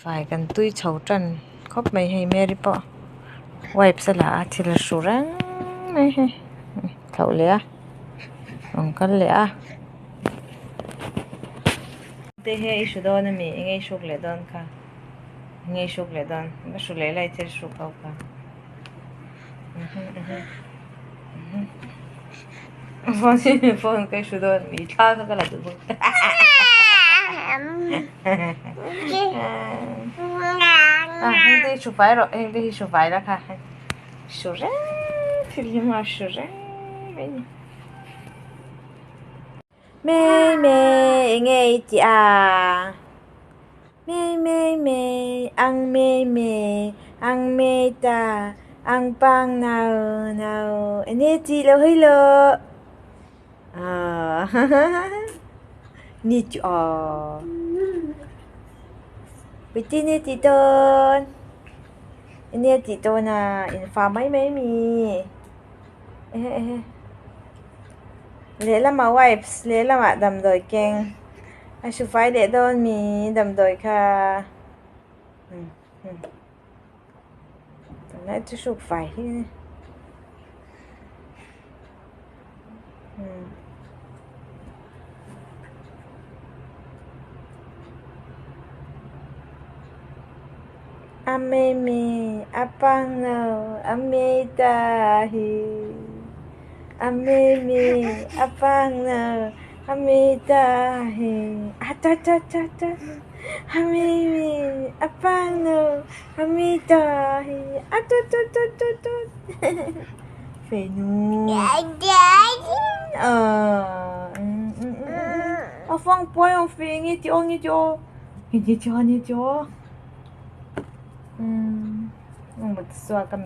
Fai kan tui chho tan khawp mai hei Mary pawh wipes a la a thil a hru reng mai hei thlauh leh a rawn kal leh a te hi i hru dawn ami enge i hruk leh dawn kha enge i hruk leh dawn va hru leh la i thil hruk ho kha phone ka i hru dawn ami thla kha ka la duh bawk a heng te hi hru fai rawh heng te hi hru fai la kha hru reng thil hi maw hru reng mai ni. Mei mei enge i tih a? Mei mei mei ang mei mei ang mei ta ang pang nau nau enge i tih lo hei lo ni tih a Puitin i tih dawn enge a tih dawn a in fa mai mai mi ehe ehe. Lehlamah wipes lehlamah damdawi keng a hru fai leh dawn mi damdawi kha tunlai chu hruk fai hi a mei mei a pang lo a mei ta hi. A mei mei a pang lo a mei ta hi a ta ta ta ta a mei mei a pang lo a mei ta hi a ta ta ta ta ta Fenu a fang puai ang fe nge ti aw nge ti aw nge ti aw nge ti aw um mut suak a mi.